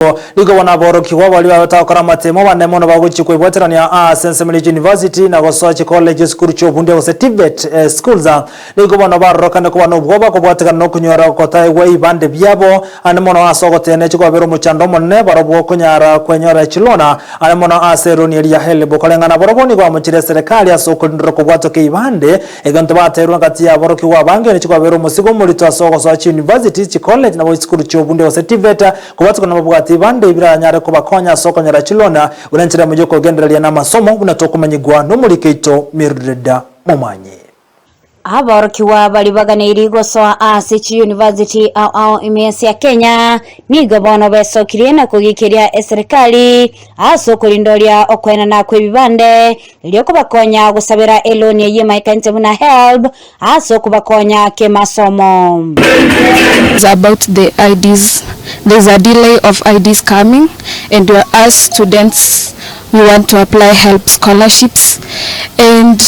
Nigo bono aborokigwa baria babete gokora amatemo bane mono bagochia koibwaterania ase ensemo ya University na gosoa chicollege chisukuru chi'obundia gose TVET schools. Nigo bono barorokane koba nobwoba kobwatekana nokonyora gotaegwa ebibande biabo ande mono ase ogoteena chikobabera omochando omonene barobwo okonyara kwenyorera chilona ande mono ase eroni eria ya HELB. Koreng'ana barobwo nigo bamochire eserekari ase okorindora kobwatoka ebibande egento bateirwe gati y'aborokigwa abange nechikobabera omosigo omorito ase ogosoa chiuniversity, chicollege nabo chisukuru chi'obundia gose TVET. Kobwateka nababwati bande biranyare kobakonya ase okonyora chilona, buna enchera eyemo y'okogendereria namasomo, buna tokomanyigwa nomoriki oito Mildred Momanyi. Aborokigwa baria baganeiri gosoa ase chiyunivasiti ao ao ime y'ense ya Kenya nigo bono besokirie na kogiikeria eserekari ase okorindoria okoenana kw'ebibande erio kobakonya gosabera eloni eyio emaikainte buna HELB ase okobakonya kemasomo. It's about the IDs, there is a delay of IDs coming and we as students we want to apply help scholarships and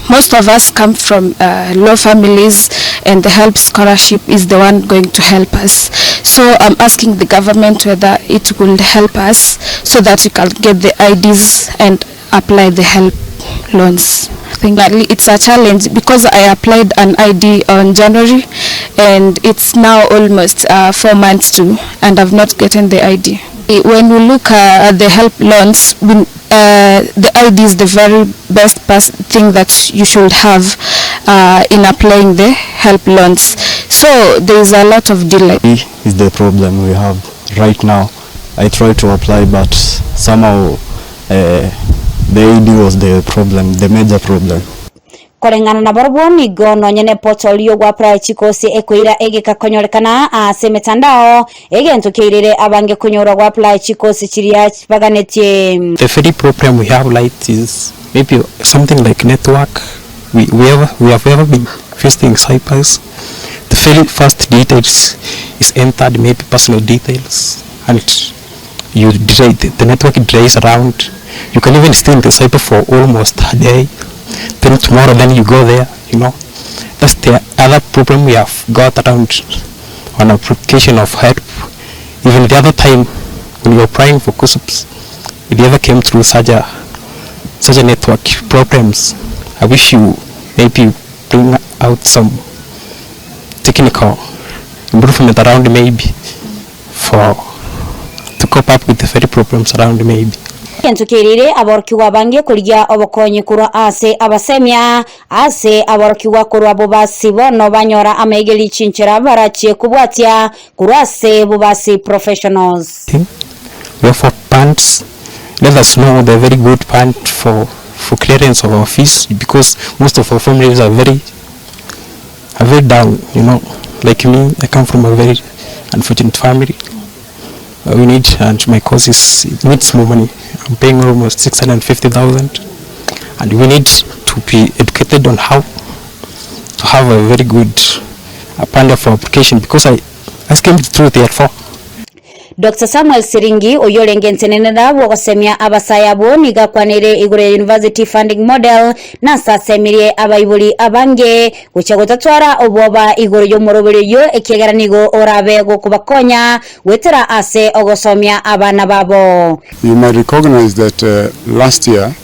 most of us come from uh, low families and the help scholarship is the one going to help us. So I'm asking the government whether it will help us so that we can get the IDs and apply the help loans. Thank you. It's a challenge because I applied an ID on January and it's now almost 4 months to and I've not gotten the ID. When we look at the help loans, the ID is the very best thing that you should have in applying the help loans. So there is a lot of delay. Is the problem we have right now. I tried to apply, but somehow the ID was the problem, the major problem. Koreng'ana na barobwo nigo nonye ne portal y'ogwapply chikosi ekoira egeka konyorekana ase emetandao egento keirire abange konyorwa gwapply chikosi chiria baganetie. The very problem we have like is maybe something like network. We have ever been visiting cybers. The very first details is entered, maybe personal details, and you delay, the network delays around. You can even stay in the cyber for almost a day. Then tomorrow, then you go there. That's the other problem we have got around on application of help. Even the other time when we were applying for KUSSPs, it ever came through such a network problems. I wish you maybe bring out some technical improvement around maybe for to cope up with the very problems around maybe. Egento keirire aborokigwa abange korigia obokonyi korwa ase abasemia ase aborokigwa korwa bobasi bono banyora amaegeri chinchera barachie kobwatia korwa ase bobasi professionals. We have for funds. Let us know the very good fund for clearance of our fees because most of our families are very down. Like me, I come from a very unfortunate family. We need, and my course is, it needs more money. I'm paying almost 650,000, and we need to be educated on how to have a very good panda for application because I came through the 4. Dr Samuel Siringi oyo orenge ntenenera bwogosemia abasaya abo nigo akwanire igoro ya university funding model nasasemirie abaibori abange gochia gotatwara obwoba igoro y'omoroberi oyo ekiagera nigo orabe gokobakonya gwetera ase ogosomia abana babo. You might recognize that last year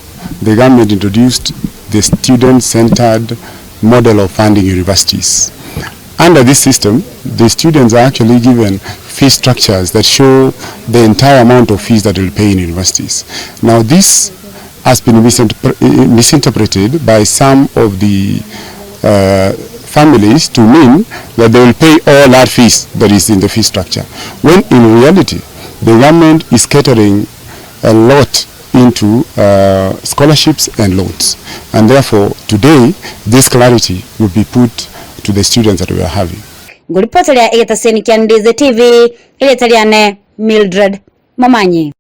the government introduced the student-centered model of funding universities. Under this system, the students are actually given fee structures that show the entire amount of fees that they will pay in universities. Now this has been misinterpreted by some of the families to mean that they will pay all that fees that is in the fee structure, when in reality, the government is catering a lot into scholarships and loans. And therefore, today, this clarity will be put to the students that we are having. Nguripoteria egetaseni kia Ndizi TV, iretariane Mildred Momanyi.